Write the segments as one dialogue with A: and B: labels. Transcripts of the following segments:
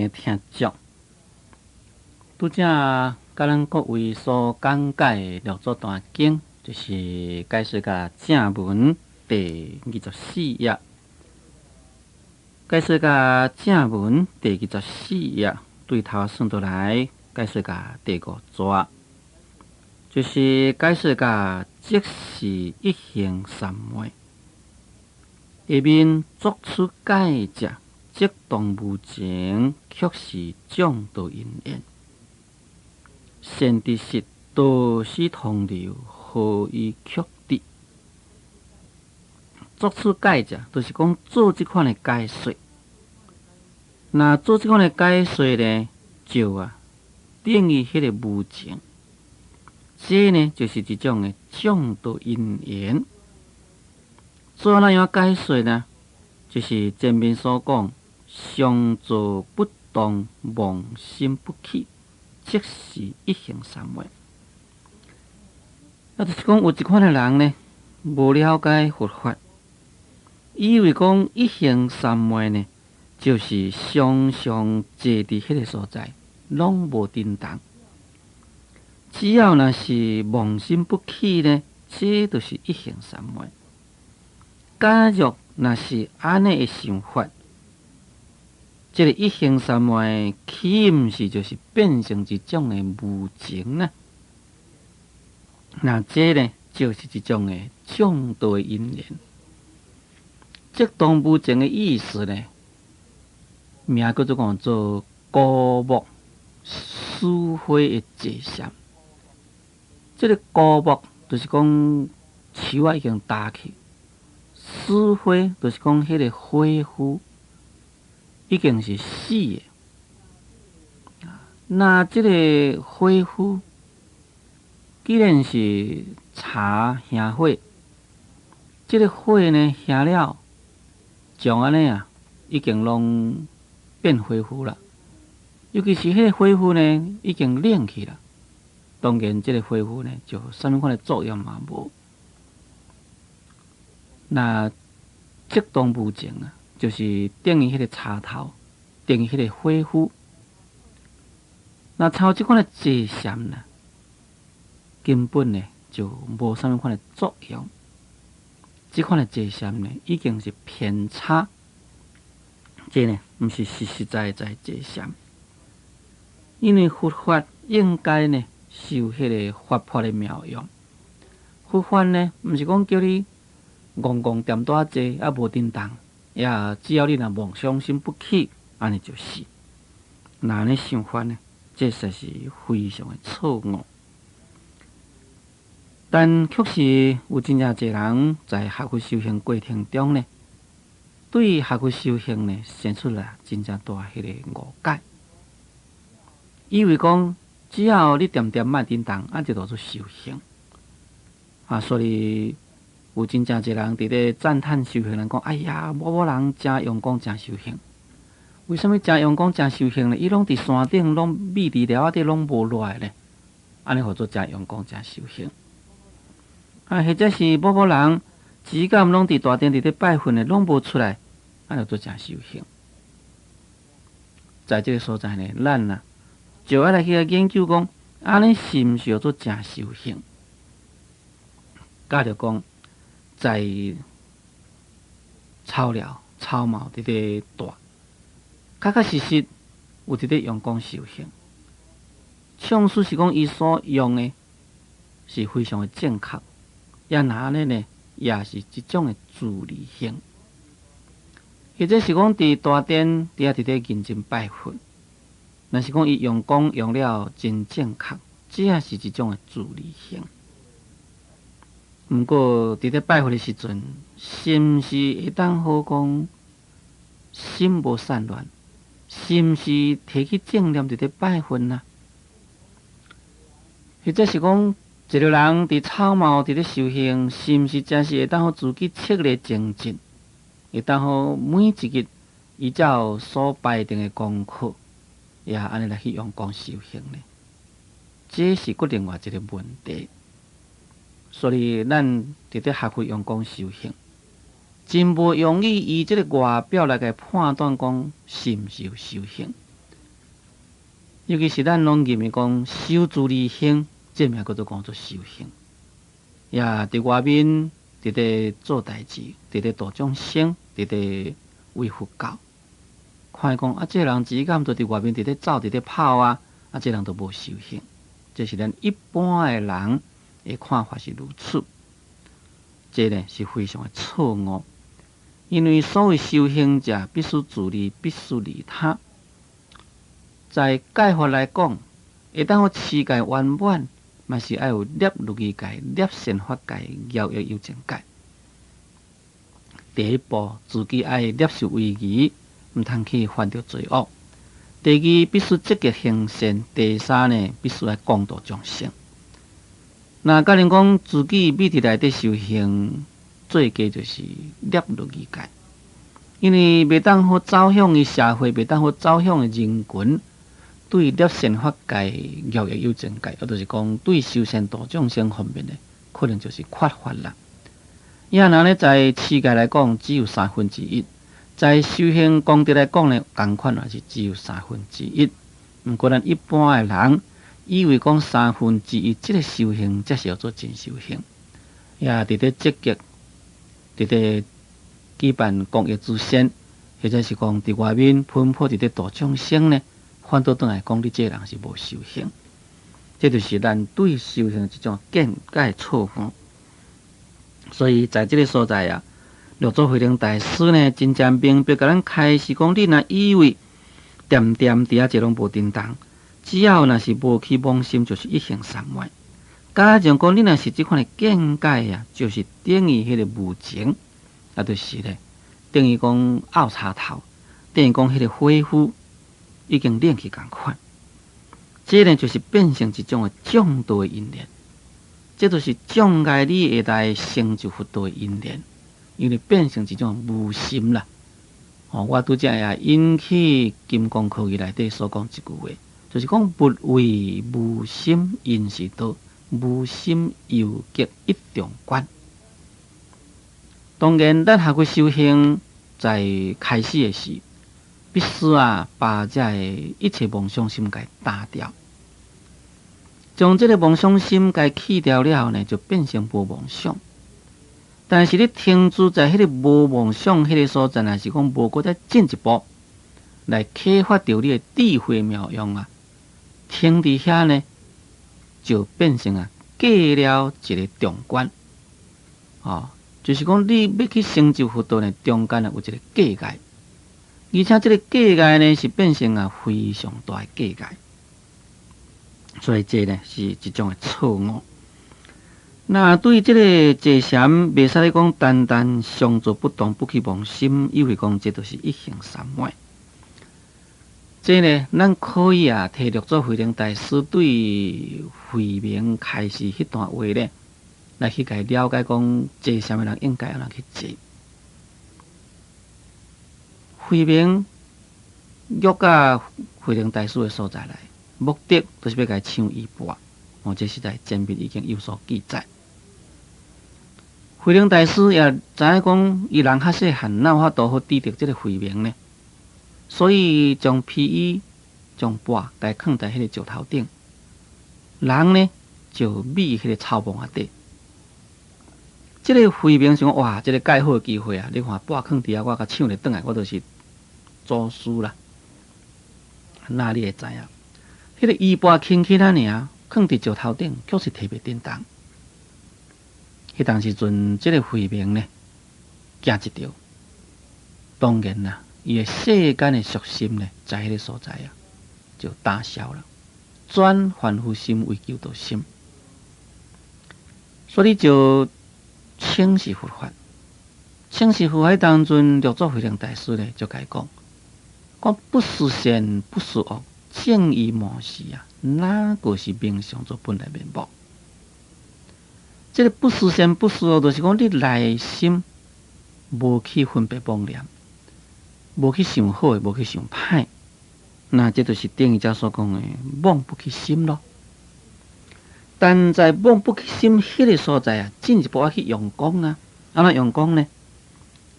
A: 聽眾，拄才佮咱各位所講解的六祖壇經，就是解說甲正文第二十四頁，解說甲正文第二十四頁，對頭算倒來，解說甲第五逝，就是解說甲即是一行三昧，下面作此解者，即動無情，卻是障道因緣。善知識導師通流，何以卻之？作此解者，就是講做這款的解說。若做這款的解說呢，就啊等於彼个無情。這呢就是一種的障道因緣。做按怎樣解說呢？就是前面所講，常坐不動，妄心不起，即是一行三昧。啊，就是講有一款的人呢，無了解佛法，以為講一行三昧呢，就是常常坐佇彼个所在，攏無振動。只要若是妄心不起呢，這就是一行三昧。假若若是按呢的想法，這个一行三昧豈毋是就是變成一種的無情呢？那這呢，就是一種的障道的因緣。這動無情的意思呢，名叫做講做枯木死花的坐禪。這个枯木就是講樹仔已經焦去，死花就是講彼个花蕊已經是死的。那這个花蕊既然是柴燃火，這个火呢燃了，像按呢啊，已經攏變花蕊啦。尤其是彼个花蕊呢，已經冷去啦。當然，這个花蕊呢，就啥物款的作用嘛無。那這動無情啊，就是等於彼个柴頭，等於彼个花蕊。那像這款的坐禪呢，根本呢就無啥物款的作用。這款的坐禪呢，已經是偏差，這呢毋是實實在在坐禪。因為佛法應該呢是有彼个活潑的妙用。佛法呢，毋是講叫你戇戇踮佇坐，啊無振動，也只要你若妄想心不起，按呢就是。若按呢想法呢，這實是非常的錯誤。但確實有真正濟人在學佛修行過程中呢，對學佛修行呢，生出來真正大彼个誤解，以為講只要你恬恬莫振動，啊就當做修行。啊，所以有真正濟人佇咧讚嘆修行人講：哎呀，某某人誠用功，誠修行。為啥物誠用功、誠修行呢？伊攏佇山頂，攏覕佇寮仔底，攏無落來咧。按呢號做誠用功、誠修行。啊，或者是某某人，時間攏佇大殿佇咧拜佛呢，攏無出來，按呢做誠修行。在這个所在呢，咱啊就愛來去研究講，按呢是毋是叫做誠修行？假如講在草寮、草帽佇咧蹛，確確實實有佇咧用功修行。縱使是講伊所用的是非常的正確，也若按呢呢，也是一種的自利行。或者是講佇大殿佇遐佇咧認真拜佛，若是講伊用功用了真正確，這也是一種的自利行。毋過佇咧拜佛的時陣，是毋是會當好講心無散亂？是毋是提起正念佇咧拜佛呢？或者是講一个人佇草帽佇咧修行，是毋是真是會當予自己徹日精進？會當予每一日依照所排定的功課，也按呢來去用功修行呢？這是閣另外一个問題。所以，咱佇咧學佛用功修行，真無容易以這个外表來共判斷講是毋是有修行。尤其是咱攏認為講修自利行，這名叫做講做修行。也佇外面佇咧做代誌，佇咧度眾生，佇咧為佛教。看伊講啊，這個人只敢都佇外面佇咧走，佇咧跑啊，啊，這個人都無修行。這是咱一般的人的看法是如此。這呢是非常的錯誤，因為所謂修行者必須自利，必須利他。在戒法來講，會當予持戒圓滿，嘛是愛有攝律儀戒、攝善法戒、饒益有情戒。第一步，自己愛攝受威儀，毋通去犯著罪惡。第二，必須積極行善。第三呢，必須愛廣度眾生。若假如講自己秘佇內底修行，最低就是攝律儀戒，因為袂當好走向於社會，袂當好走向的人群，對攝善法戒、饒益有情戒，抑就是講對修善度眾生方面的，可能就是缺乏啦。也若呢，在持戒來講，只有三分之一；在修行功德來講呢，仝款也是只有三分之一。毋過咱一般的人以為講三分之一，這個修行才是叫做真修行，也佇咧積極，佇咧舉辦公益慈善，或者是講佇外面奔波佇咧度眾生呢，反倒轉來講，你這個人是無修行，這就是咱對修行一種見解錯誤。所以，在這個所在啊，六祖慧能大師呢，真正明白共咱開示講，你若以為恬恬佇遐坐攏無振動，只要若是無起妄心，就是一行三昧。假如講你若是這款的見解啊，就是等於彼個無情，啊，就是咧，等於講拗柴頭，等於講彼個火夫已經冷去仝款。這呢就是變成一種的障道的因緣，這就是障礙你會來成就佛道的因緣，因為變成一種無心啦。哦，我拄才也引起金剛科義內底所講一句話，就是講不為無心應是道，無心猶極一重關。當然，咱學佛修行在開始的時，必須啊把這个一切妄想心共打掉，將這個妄想心共去掉了後呢，就變成無妄想。但是你停駐在彼個無妄想彼個所在，若是講無閣再進一步來啟發著你的智慧妙用啊，停佇遐呢，就變成啊過了一個中關，哦，就是講你欲去成就佛道呢，中間啊有一個隔界，而且這個隔界呢是變成啊非常大的隔界，所以這呢是一種的錯誤。那對這个坐禪，袂使咧講單單常坐不動，不起妄心，以為講這就是一行三昧。這呢，咱可以啊，提六祖慧能大師對慧明開示彼段話咧，來去共了解講坐禪的人應該按怎去坐。慧明約到慧能大師的所在來，目的就是欲共伊搶衣缽。哦，這是在前面已經有所記載。慧能大師也知影講，伊人較細漢，哪有法度好拄著這个慧明呢？所以將披衣、將缽共囥佇彼个石頭頂，人呢就覕彼个草帽仔底。這个慧明想講，哇，這个蓋好的機會啊！你看缽囥佇遐，我共搶咧轉來，我就是祖師啦。那你會知影？彼个衣缽輕輕仔爾，囥佇石頭頂，確實提袂振動。彼當時陣，這个慧明呢，驚一著，當然啦，伊的世間的俗心呢，在彼个所在啊，就打消了，轉凡夫心為求道心，所以就請示佛法，請示佛法當陣，六祖慧能大師呢，就共伊講，講不思善，不思惡，正意無時啊，哪個是明相做本來面目？這个不思善不思惡，就是講你內心無去分別妄念，無去想好的，無去想歹，那這就是等於遮所講的妄不起心囉。但在妄不起心彼个所在啊，進一步愛去用功啊，按怎用功呢？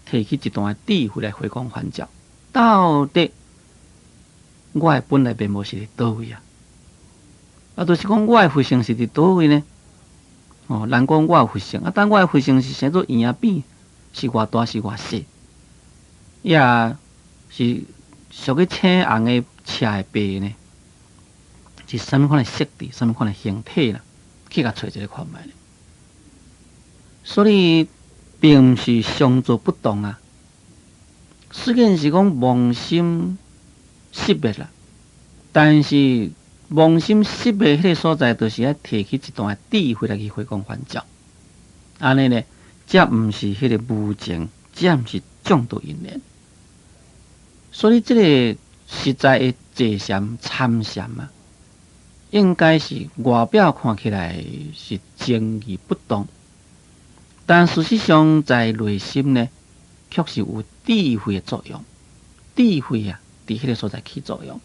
A: 提起一段智慧來回光返照，到底我的本來面目是佇佗位啊？啊，就是講我的佛性是佇佗位呢？哦，人講我有佛性，啊，但我的佛性是生做圓仔扁，是偌大是偌細，也是屬於青紅的赤的白呢？是啥物款的色質，啥物款的形體啦？去共揣一个看覓咧。所以並毋是常坐不動啊。雖然是講妄心熄滅啦，但是妄心熄滅彼个所在，就是愛提起一段智慧來去回光返照。按呢呢，才毋是彼个無情，才毋是眾多因緣。所以這个實在的坐禪參禪啊，應該是外表看起來是靜而不動，但事實上在內心呢，卻是有智慧的作用。智慧啊，佇彼个所在起作用，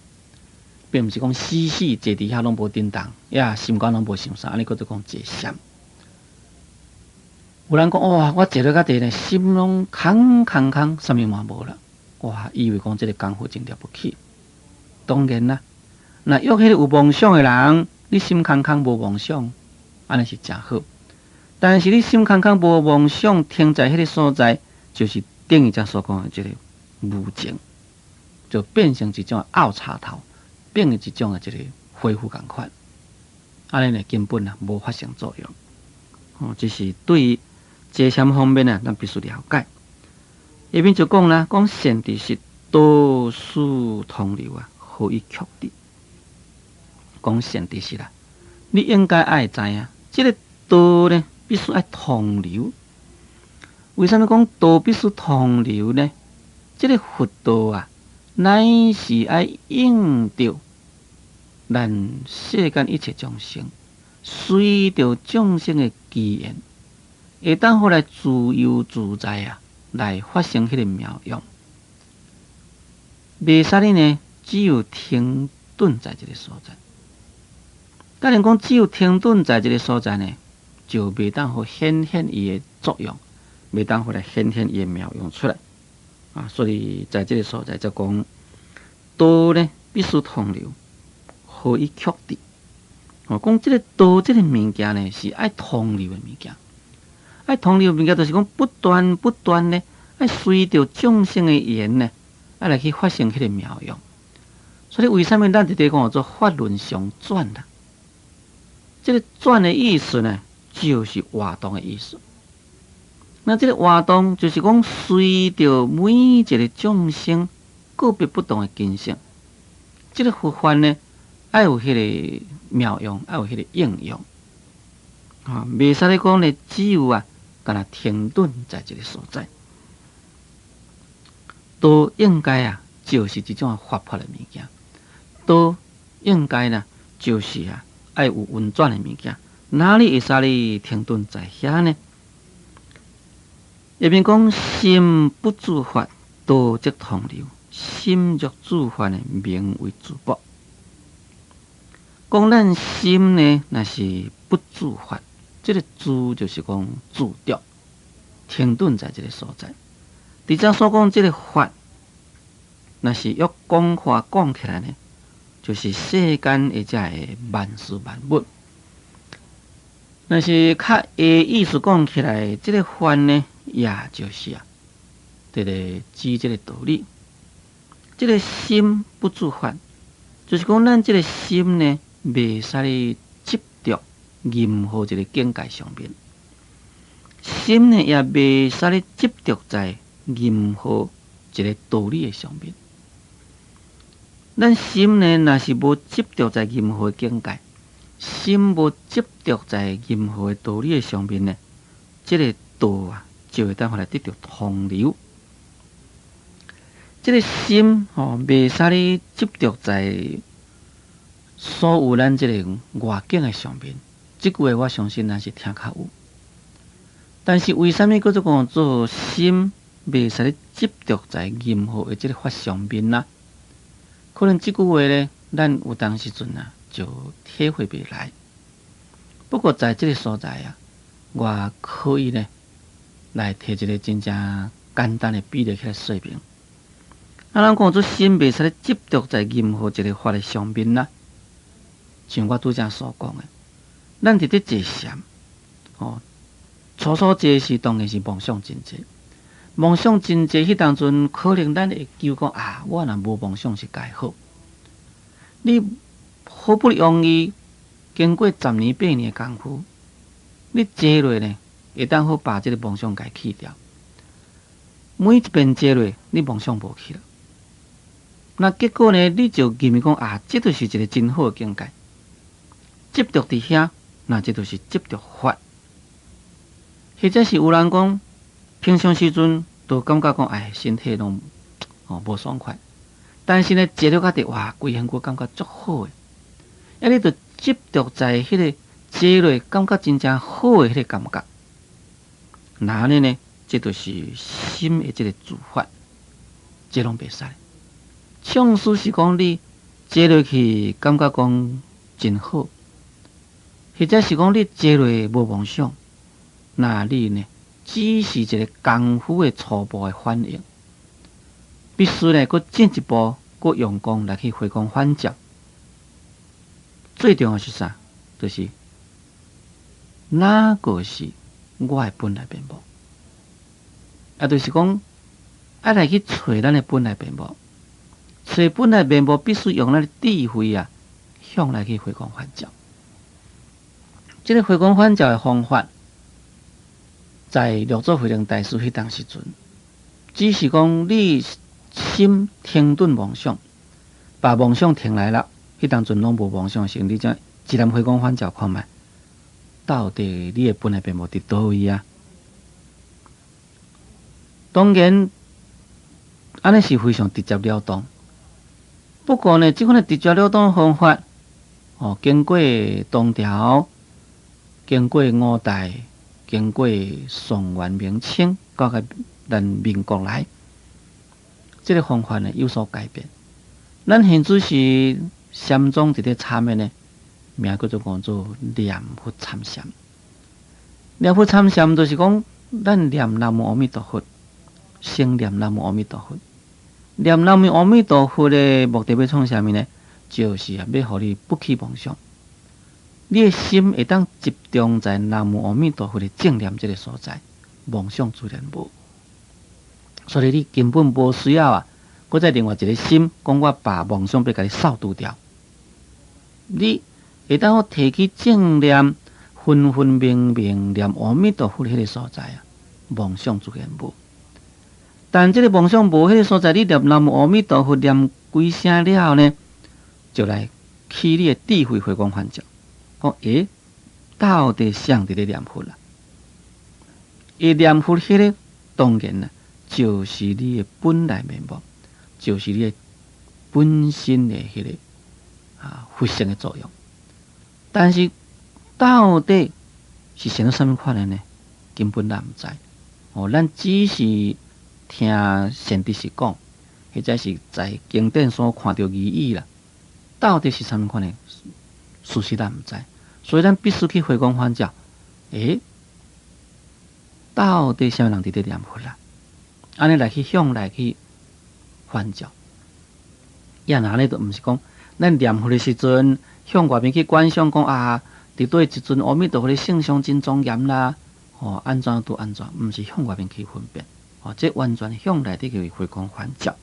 A: 並毋是講死死坐佇遐攏無振動，也心肝攏無想啥，按呢叫做講坐禪。有人講哇，我坐落較濟呢，心攏空空空，啥物嘛無啦。哇，以為講這个功夫真了不起。當然啦，若約彼个有妄想的人，你心空空無妄想，按呢是誠好。但是你心空空無妄想，停在彼个所在，就是等於才所講的這个無情，就變成一種拗柴頭，變成一種的這个恢復仝款。按呢呢，根本啊無發生作用。哦，這是對坐禪方面啊，咱必須了解。下面就講啦，講善知識道須通流啊，何以確立？講善知識啦，你應該愛知影，這个道呢，必須愛通流。為啥物講道必須通流呢？這个佛道啊，乃是愛應著咱世間一切眾生，隨著眾生的機緣，會當予來自由自在啊，來發生彼个妙用。袂使你呢，只有停頓在這个所在。假如講只有停頓在這个所在呢，就袂當予顯現伊的作用，袂當予來顯現伊的妙用出來。啊，所以在這个所在就講道呢，必須通流，何以確立？哦，講這个道這个物件呢，是愛通流的物件。愛通流的物件，就是講不斷不斷呢，愛隨著眾生的緣呢，愛來去發生彼个妙用。所以為啥物咱佇咧講做法輪常轉啦？這个轉的意思呢，就是活動的意思。那這个活動就是講隨著每一个眾生個別不同的根性，這个佛法呢，愛有彼个妙用，愛有彼个應用。啊，袂使咧講呢，只有啊，干焦停頓在這个所在，道應該啊，就是一種活潑的物件。道應該呢，就是啊，愛有運轉的物件。哪裡會使你停頓在遐呢？下面講心不住法，道則通流；心若住法呢，名為住不。講咱心呢，若是不住法，這个住就是講住著，停頓在這个所在。佇遮所講這个法，若是欲廣話講起來呢，就是世間的這个萬事萬物。若是較下意思講起來，這个法呢，也就是啊，這个指這个道理。這个心不住法，就是講咱這个心呢，袂使咧執著任何一个境界上面，心呢也袂使咧執著在任何一个道理的上面。咱心呢，若是無執著在任何境界，心無執著在任何的道理的上面呢，這个道啊，就會當予來得著通流。這个心吼，袂使咧執著在所有咱這个外境的上面。這句話我相信咱是聽較有。但是為啥物閣做講做心袂使咧執著在任何的這个法上面呢？可能這句話呢，咱有當時陣啊，就體會袂來。不過在這个所在啊，我可以呢來提一個真正簡單的比例起來說明。啊，咱講做心袂使咧執著在任何一个法的上面啦。像我拄才所講的，咱佇咧坐禪，哦，初初坐時當然是妄想真濟，妄想真濟，彼當陣可能咱會求講啊，我若無妄想是蓋好。你好不容易經過十年八年的功夫，你坐落呢，會當好把這个妄想共去掉。每一遍坐落，你妄想無去了。那結果呢，你就認為講啊，這就是一个真好的境界。執著佇遐，那這就是執著法。或者是有人講，平常時陣都感覺講，哎，身體攏哦無爽快。但是呢，坐落較濟，哇，規身軀感覺足好的。啊，你就執著在彼个坐落感覺真正好的彼个感覺。那按呢呢，這就是心的這个自法，這攏袂使。縱使是講你坐落去感覺講真好，或者是講你坐落無妄想，那你呢，只是一个功夫的初步的反應。必須呢，閣進一步，閣用功來去回光返照。最重要是啥？就是哪个是我的本來面目？啊，就是講愛來去揣咱的本來面目。揣本來面目，必須用咱的智慧啊，向內去回光返照。這个回光返照的方法，在六祖慧能大師彼當時陣，只是講你心停頓妄想，把妄想停來了，彼當陣攏無妄想時，你才一念回光返照看覓，到底你的本來面目佇佗位啊？當然，按呢是非常直接了當。不過呢，這款的直接了當方法，哦，經過唐朝，經過五代，經過宋元明清，到個咱民國來，這个方法呢有所改變。咱現在是禪宗佇咧參的呢，名叫做講做念佛參禪。念佛參禪就是講，咱念南無阿彌陀佛，先念南無阿彌陀佛。念南無阿彌陀佛的目的欲創啥物呢？就是啊，欲予你不起妄想，你的心會當集中在南無阿彌陀佛的正念這个所在，妄想自然無。所以你根本無需要啊，閣再另外一个心講我把妄想欲共你掃除掉。你會當好提起正念，分分明明念阿彌陀佛彼个所在啊，妄想自然無。但這个妄想無彼个所在，你念南無阿彌陀佛念幾聲了後呢，就來起你的智慧回光返照，講欸，到底誰佇咧念佛啦？伊念佛彼个當然啦，就是你的本來面目，就是你的本身的彼个啊佛性的作用。但是到底是生做啥物款的呢？根本咱毋知。哦，咱只是聽善知識講，或者是在經典所看著義語啦，到底是啥物款的？事實咱毋知，所以咱必須去回光返照。欸，到底啥物人佇咧念佛啦？按呢來去向內去返照。也若按呢，就毋是講咱念佛的時陣，向外面去觀想講啊，佇佗一尊阿彌陀佛的聖像真莊嚴啦，哦，按怎就按怎，毋是向外面去分辨。哦，這完全向內底去回光返照。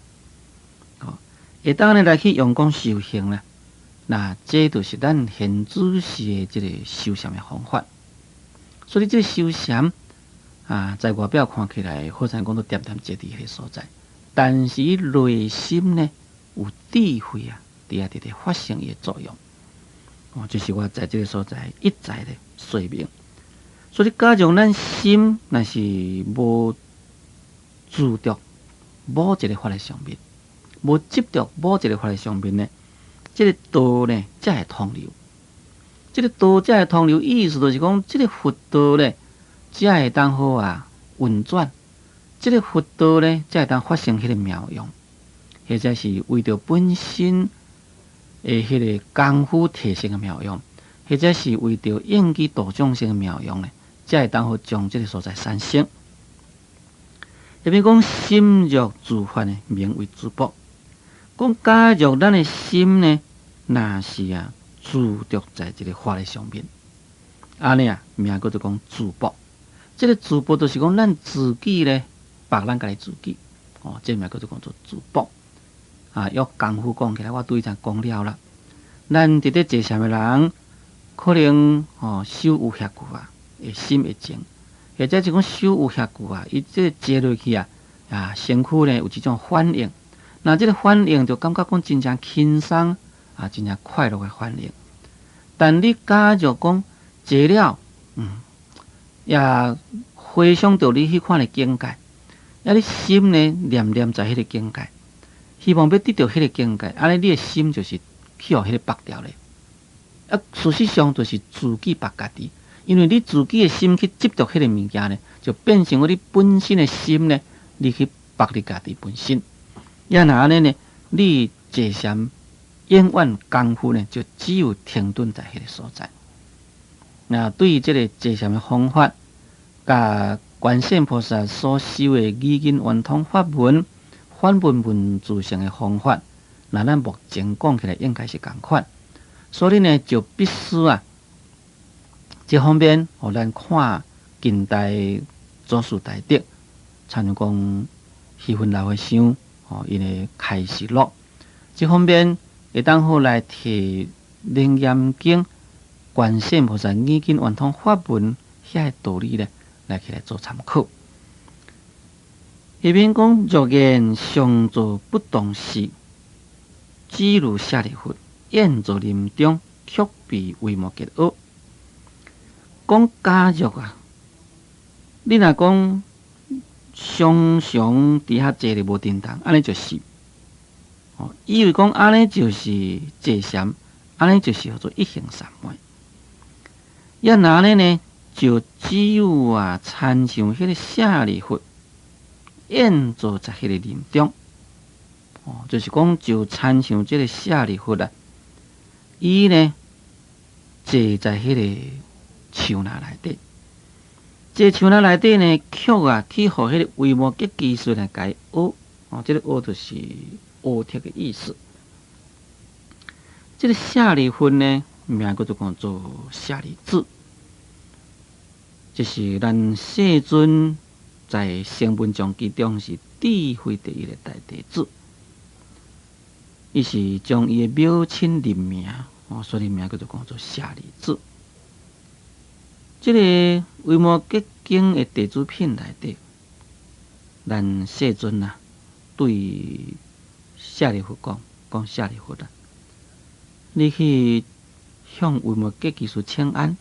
A: 哦，會當呢來去用功修行咧，那這就是咱現主時的這个修禪的方法。所以這个修禪啊，在外表看起來，好像講都恬恬坐佇彼个所在，但是內心呢有智慧啊，佇遐佇咧發生伊的作用。哦，這是我在這个所在一再的說明。所以，假如咱心若是無執著某一个法的上面，無執著某一个法的上面呢，這个道呢才會通流。這个道才會通流，意思就是講，這个佛道呢才會當好啊運轉。這个佛道呢才會當發生彼个妙用，或者是為著本身的彼个功夫提升的妙用，或者是為著應機度眾生的妙用呢，才會當好將這个所在產生。下面講心若自發呢，名為自縛。講假若咱的心呢，若是啊，執著在這个法的上面，按呢啊，名叫做講自縛。這个自縛就是講咱自己咧，縛咱家己自己。哦，這名叫做講做自縛。啊，用功夫講起來，我拄才講了啦。咱佇咧坐禪的人，可能哦手有遐久啊，會心會靜，或者是講手有遐久啊，伊這坐落去啊，啊身軀呢有這種反應。那這个反應就感覺講真正輕鬆啊，真正快樂的反應。但你假若講坐了，也回想著你彼款的境界，啊，你心呢念念在彼个境界，希望欲得著彼个境界，按呢你的心就是去予彼个縛牢咧。啊，事實上就是自己縛家己，因為你自己的心去執著彼个物件呢，就變成你本身的心呢，你去縛你家己本身。啊，若按呢呢，你坐禪永遠功夫呢，就只有停頓在彼个所在。那對於這个坐禪的方法，佮觀世音菩薩所修的語音圓通法門、反問問自性的方法，那咱目前講起來應該是仝款。所以呢，就必須啊，這方面，予咱看近代祖師大德，親像講虛雲老和尚，吼，𪜶的開示錄，這方面會當好來提《楞嚴經》、觀世音菩薩語音圓通法門遐个道理咧，來起來做參考。下面講若言常坐不動時，只如舍利弗，宴坐林中，卻被維摩詰呵。講假若啊，你若講常常佇遐坐咧無振動，按呢就是，哦，以為講按呢就是坐禪，按呢就是叫做一行三昧。啊，若按呢呢，就只有啊，親像彼个舍利弗，宴坐在彼个林中，哦，就是講就親像這个舍利弗啊，伊呢坐在彼个樹林內底，這樹林內底呢，卻啊去予彼个維摩詰居士來共伊呵，哦，這个呵就是呵斥的意思。這个舍利弗呢，名叫做講做舍利子，這是咱世尊在聲聞眾之中是智慧第一的大弟子，伊是將伊的母親認名，哦，所以名叫做講做舍利子。這个維摩詰經的弟子品內底，咱世尊啊，對舍利弗講，講舍利弗啊，你去向維摩詰居士請安，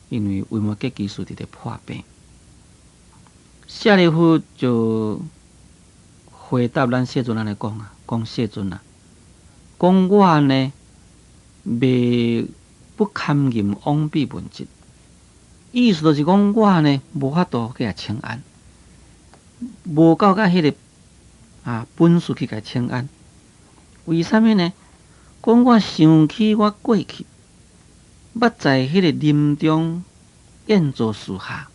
A: 因為維摩詰居士佇咧破病。舍利弗就回答咱世尊按呢講啊，講世尊啊，講我呢袂不堪任往彼問疾，意思就是講我呢無法度去共請安，無夠甲彼个啊本師去共請安。為啥物呢？講我想起我過去，捌在彼个林中宴坐樹下，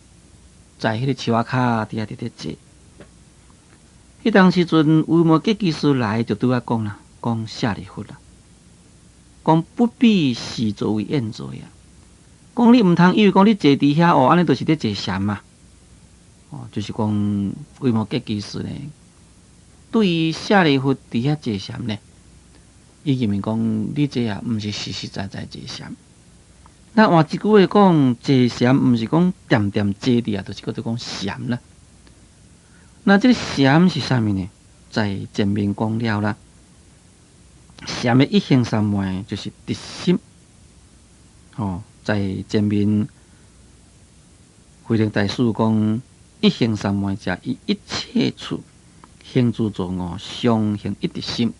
A: 在彼个樹仔跤佇遐佇咧坐。彼當時陣，維摩詰居士來就對我講啦，講舍利弗啦，講不必視作為宴坐呀。講你毋通以為講你坐佇遐哦，按呢就是咧坐禪嘛。哦，就是講維摩詰居士呢，對於舍利弗佇遐坐禪呢，伊認為講你這啊，毋是實實在在坐禪。那換一句話講，坐禪毋是講恬恬坐佇啊，就是叫做講禪啦。那這个禪是啥物呢？在前面講了啦。禪的一行三昧就是直心。哦，在前面慧能大師講一行三昧者，以一切處行住坐臥，常行一直心。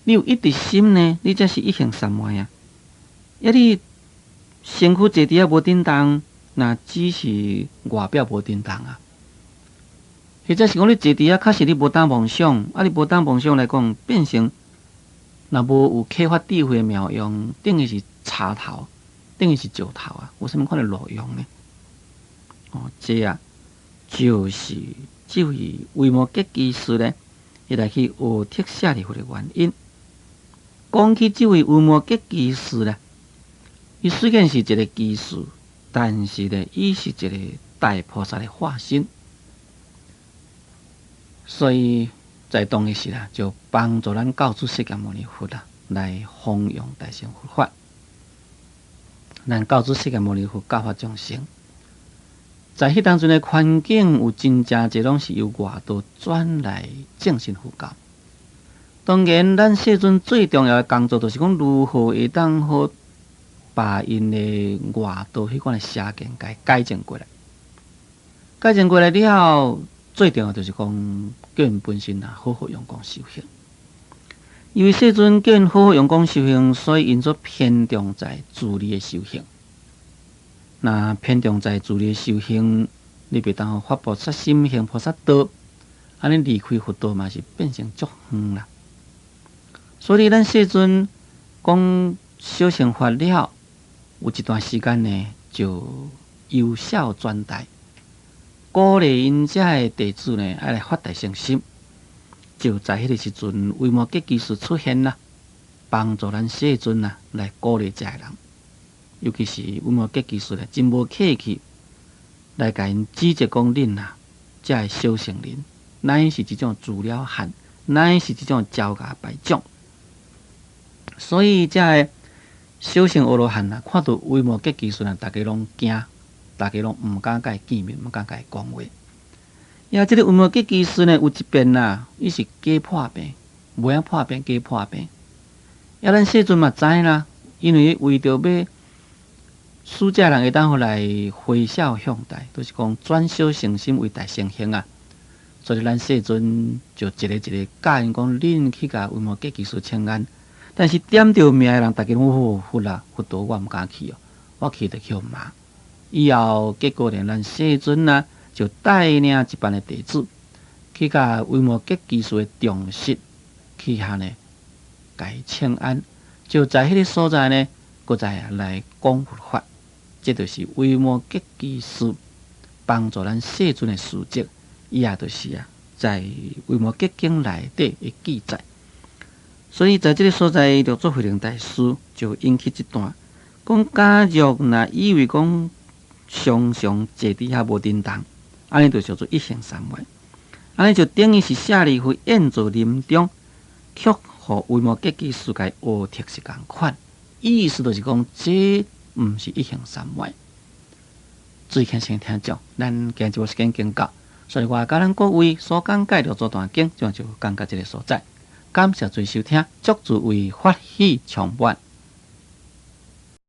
A: 你有一直心呢，你才是一行三昧啊！啊，你身軀坐佇遐無振動，那只是外表無振動啊。或者是講你坐佇遐，確實你無當妄想，啊，你無當妄想來講，變成若無有啟發智慧的妙用，等於是柴頭，等於是石頭啊！有啥物款的路用呢？哦，這啊，就是這位維摩詰居士呢，來去訛斥舍利弗的原因。講起這位維摩詰居士咧，伊雖然是一個居士，但是咧，伊是一個大菩薩的化身，所以在當時啦，就幫助咱教主釋迦牟尼佛啦，來弘揚大乘佛法。咱教主釋迦牟尼佛教化眾生，在彼當陣的環境有真正濟攏是由外道轉來正信佛教。當然，咱世尊最重要的工作，就是講如何會當好把𪜶的外道彼款的邪見共改正過來。改正過來了後，最重要就是講叫𪜶本身啊，好好用功修行。因為世尊叫𪜶好好用功修行，所以𪜶做偏重在自利的修行。那偏重在自利的修行，你袂當發菩薩心，行菩薩道，按呢離開佛道嘛是變成足遠啦。所以咱世尊講小乘法了，有一段時間呢，就由小轉大，鼓勵𪜶遮的弟子呢，愛來發大乘心。就在彼個時陣，維摩詰居士出現啦，幫助咱世尊啊來鼓勵遮的人。尤其是維摩詰居士咧，真無客氣來共𪜶指責講恁啊，遮的小乘人，乃是這種自了漢，乃是這種焦芽敗種。所以遮的小乘阿羅漢啊，看著維摩詰居士啊，逐家攏驚，逐家攏毋敢共伊見面，毋敢共伊講話。呀，這個維摩詰居士呢，有一遍啊，伊是假破病，袂曉破病，假破病。呀，咱世尊嘛知啦，因為為著欲使遮人會當予來回小向大，就是講轉小乘心為大乘行啊。所以咱世尊就一个一个教𪜶講，恁去共維摩詰居士請安。但是點著名的人，逐家攏哦，佛啊，佛陀，我毋敢去哦，我去就予罵。以後結果連咱世尊啊，就帶領一班的弟子去共維摩詰居士的丈室去遐呢，共伊請安。就在彼个所在呢，閣再來講佛法。這就是維摩詰居士幫助咱世尊的事蹟，伊也就是啊，在維摩詰經內底的記載。所以，在這个所在，六祖慧能大師就引起這段，講假若若以為講常常坐佇遐無振動，按呢就叫做一行三昧，按呢就等於是舍利弗宴坐林中，卻予維摩詰居士共伊訛斥是仝款，意思就是講，這毋是一行三昧。注意聽先聽講，咱今日時間經到，所以我共咱各位所講解六祖壇經，就講到這个所在。感謝諸位收聽，祝諸位法喜充滿。